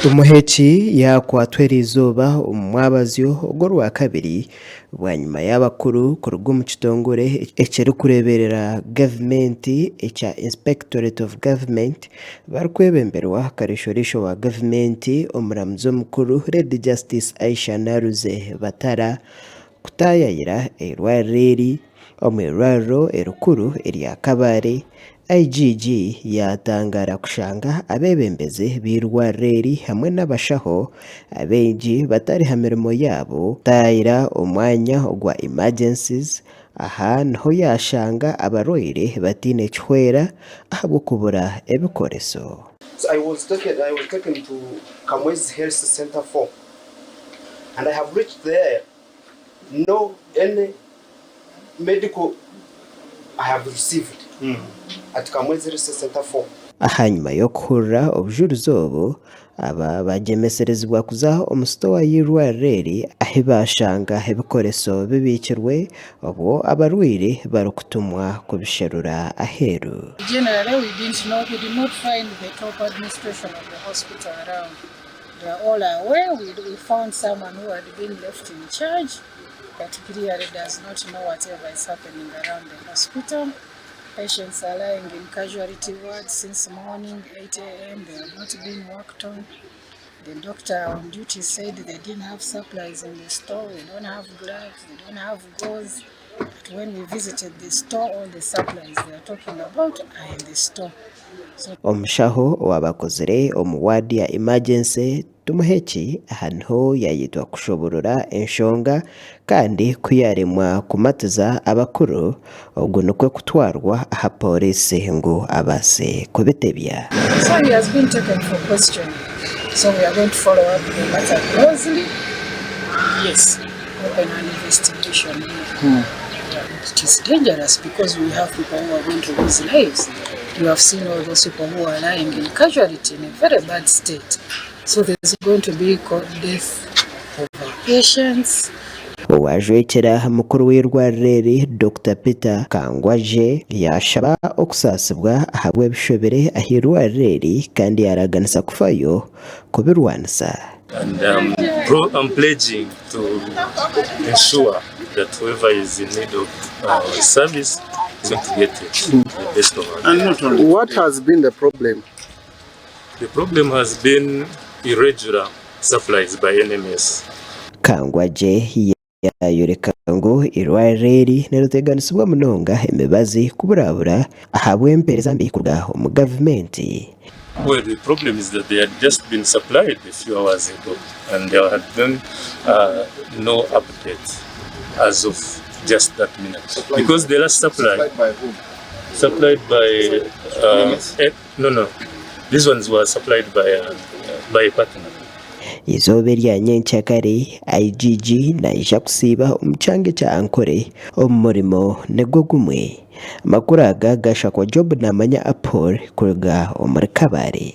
Tumuheki yaakwatwa eriizooba omu mwabazyo ogw'orwakabiri bwanyima y'abakuru kuruga omu kitongore ekirikureeberera gavumenti ekya Inspectorate of Government barikwebemberwa Kareeshoreisho wa gavumenti omuramuzi omukuru Lady Justice Aisha Naruze Batara kutaayayira eirwariro eri omu irwariro erikuru erya Kabale IGG yaatangaara kushanga abeebembezi b'eirwariro eri hamwe n'abashaho abaingi batari ha mirimo yaabo kutaayira omwanya ogwa emergencies. Aha niho yaashanga abarwaire bataine kihwera ahabw'okubura ebikoreso. So I was taken, I was taken to Kamwezi Health Centre 4 and I have reached there no any medical I have received at Kamwezi Health Centre 4. Ahanyima y'okuhurira obujurizi obu, aba bagyemeserezibwa kuza omu sitowa y'eirwariro eri ahi baashanga ebikoreso bibiikirwe obwo abarwaire barikutumwa kubisherura aheeru. Generally we didn't know, we did not find the top administration of the hospital around. They are all away, we, we found someone who had been left in charge but clearly does not know whatever is happening around the hospital. Patients are lying in casualty wards since morning 8 a.m. They have not been worked on. The doctor on duty said they didn't have supplies in the store, they don't have gloves, they don't have gauze. But when we visited the store, all the supplies they are talking about are in the store. So Omushaho owaaba akozire omu waadi ya emergency Tumuheki aha niho yaayetwa kushoborora enshonga kandi ku yaaremwa kumatiza abakuru, ogu nikwo kutwarwa aha pooriisi ngu abaase kubitebya. So he has been taken for questioning so we are going to follow up the matter closely and yes open an investigation here. It is dangerous because we have people who are going to lose lives. You have seen all those people who are lying in casualty in a very bad state. So there's going to be death of our patients. Owajwekyera mukuru w'eirwariro eri, Dokita Peter Kangwagye yaashaba okusaasibwa ahabw'ebishobire ah'eirwariro eri kandi yaaraganisa kufayo kubirwanisa. And I'm, pro, I'm pledging to ensure that whoever is in need of service is going to get it to the best of our And not only What has been the problem? The problem has been irregular supplies by NMS. Kangwagye yaayoreka ngu eirwariro eri niriteganisibwa munonga emibazi kuburabura ahabw'empeereza mbi kuruga omu gavumenti. Well, the problem is that they had just been supplied a few hours ago and there had been no update as of just that minute. Because the last supply... Supplied by whom? Supplied by... No. These ones were supplied by a partner. Eizooba erya nyenkyakare, IGG naija kusiiba omu kyanga ekya Ankole omu murimo nigwo gumwe. Amakuru aga gashakwa Job Namanya Apol kuruga omuri Kabale.